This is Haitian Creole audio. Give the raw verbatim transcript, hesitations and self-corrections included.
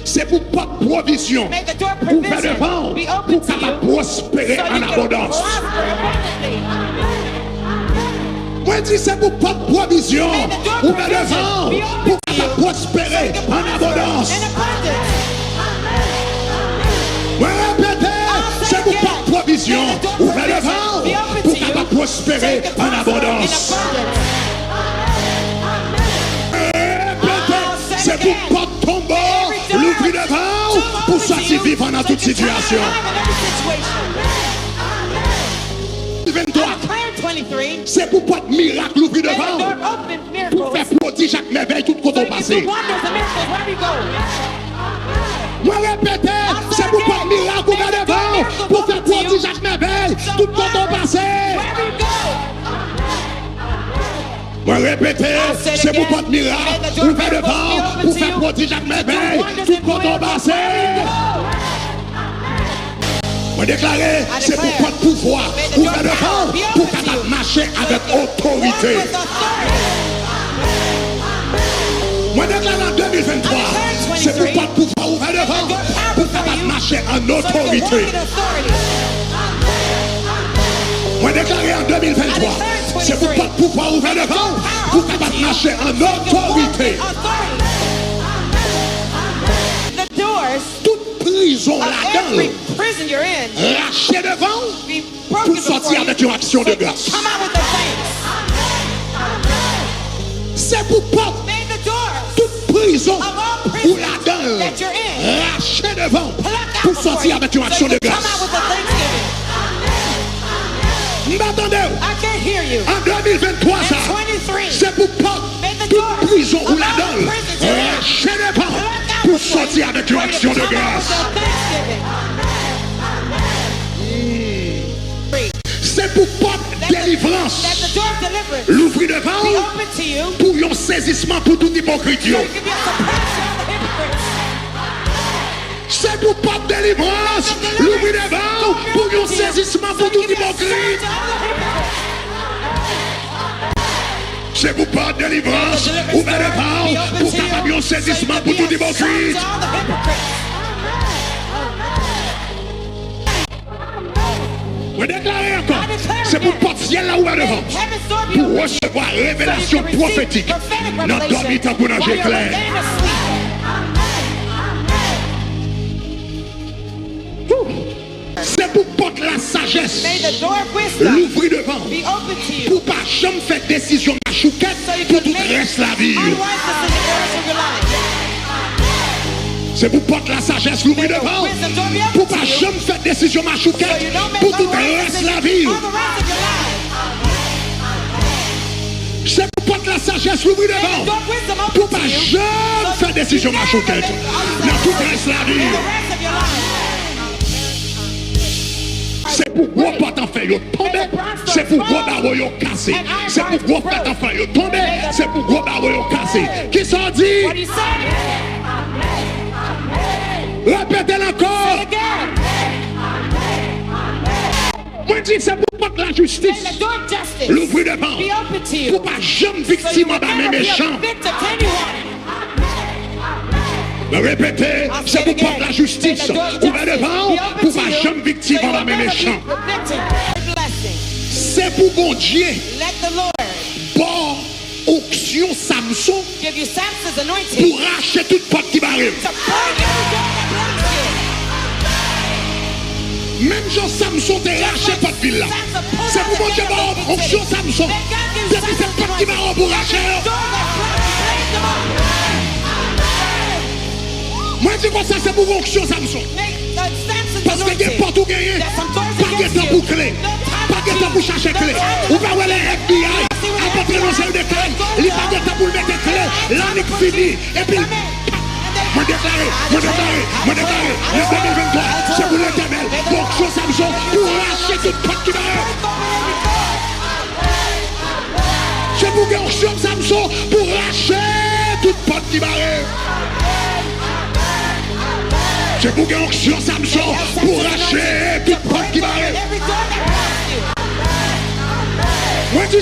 Se pou pòt pwovizyon ouvè devan w pou w kapab pwospere an abondans. Mwen di se pou pòt pwovizyon ouvè devan w pou w kapab pwospere an abondans. Mwen repete, se pou pòt pwovizyon ouvè devan w pou w kapab pwospere an abondans. Mwen repete, se pou pòt tonbo louvri devan w pou sòti vivan nan tout sitiyasyon. Venntwa, se pou pòt mirak louvri devan w pou fè pwodij ak mèvèy tout kote w pase. Mwen repete, se pou pòt mirak ouvè devan w pou fè pwodij ak mèvèy tout kote w pase. Mwen repete, se pou pòt mirak ouvè devan w pou fè pwodij ak mèvèy tout kote w pase. Mwen deklare, se pou pòt pouvwa ouvè devan w pou w kapab mache avèk otorite. Mwen deklare an de mil venntwa, se pou pòt pouvwa ouvè devan w pou w kapab mache an otorite. Mwen deklare an de mil venntwa, se pou pòt pouvwa ouvè devan w pou w kapab mache an otorite. Tout prizon w ladan l rache devan w pou w sòti avèk yon aksyon de gras. Se pou pòt tout prizon ou ladan l rache devan w pou w sòti avèk yon aksyon de gras. M pa tande w. An de mil venntwa sa, se pou pòt tout prizon ou ladan l rache devan w pou w sòti avèk yon aksyon de gras. Se pou pòt delivrans louvri devan w pou yon sezisman pou tout ipokrit yo. Se pou pòt delivrans louvri devan w pou yon sezisman pou tout ipokrit. Se pou pòt delivrans ouvè devan w pou kapab yon sezisman pou tout ipokrit. Mwen deklare ankò, se pou pòt syèl la ouvè devan w pou w resevwa revelasyon pwofetik nan dòmi tankou nan je klè. Se pou pòt lasajès louvri devan w pou w pa janm fè desizyon machoukèt pou tout rès lavi w. Se pou pòt lasajès louvri devan w pou w pa janm fè desizyon machoukèt pou tout rès lavi w. Se pou pòt lasajès louvri devan w pou w pa janm fè desizyon machoukèt nan tout rès lavi w. Se pou gwo pòt anfè yo tonbe, se pou gwo bawo yo kase. Se pou gwo pòt anfè yo tonbe, se pou gwo bawo yo kase. Kisa w di? Repete l ankò. Mwen di se pou pòt lajistis louvri devan w pou w pa janm viktim anba men mechan. Mwen repete, se pou pòt lajistis ouvè devan w pou w pa janm viktim anba men mechan. Se pou Bondye ba w onksyon Samson pou rache tout pòt ki bare w. Menm jan Samson te rache pòt vil la, se pou Bondye ba w onksyon Samson. Depi se pòt ki bare w pou rache yo. Mwen di konsa, se pou onksyon Samson. Paske gen pòt ou genyen, pa gen tan pou kle. Pa gen tan pou chache kle. Ou pa wè lè F B I ap antre nan seri de kay, li pa gen tan pou l mete kle, lanik fini, epi l Mwen deklare, mwen deklare, mwen deklare, nan de mil venntwa, se pou Letènèl ba w onksyon Samson pou rache tout pòt ki bare. Se pou gen onksyon Samson pou rache tout pòt ki bare. Se pou gen onksyon Samson pou rache tout pòt ki bare. Mwen di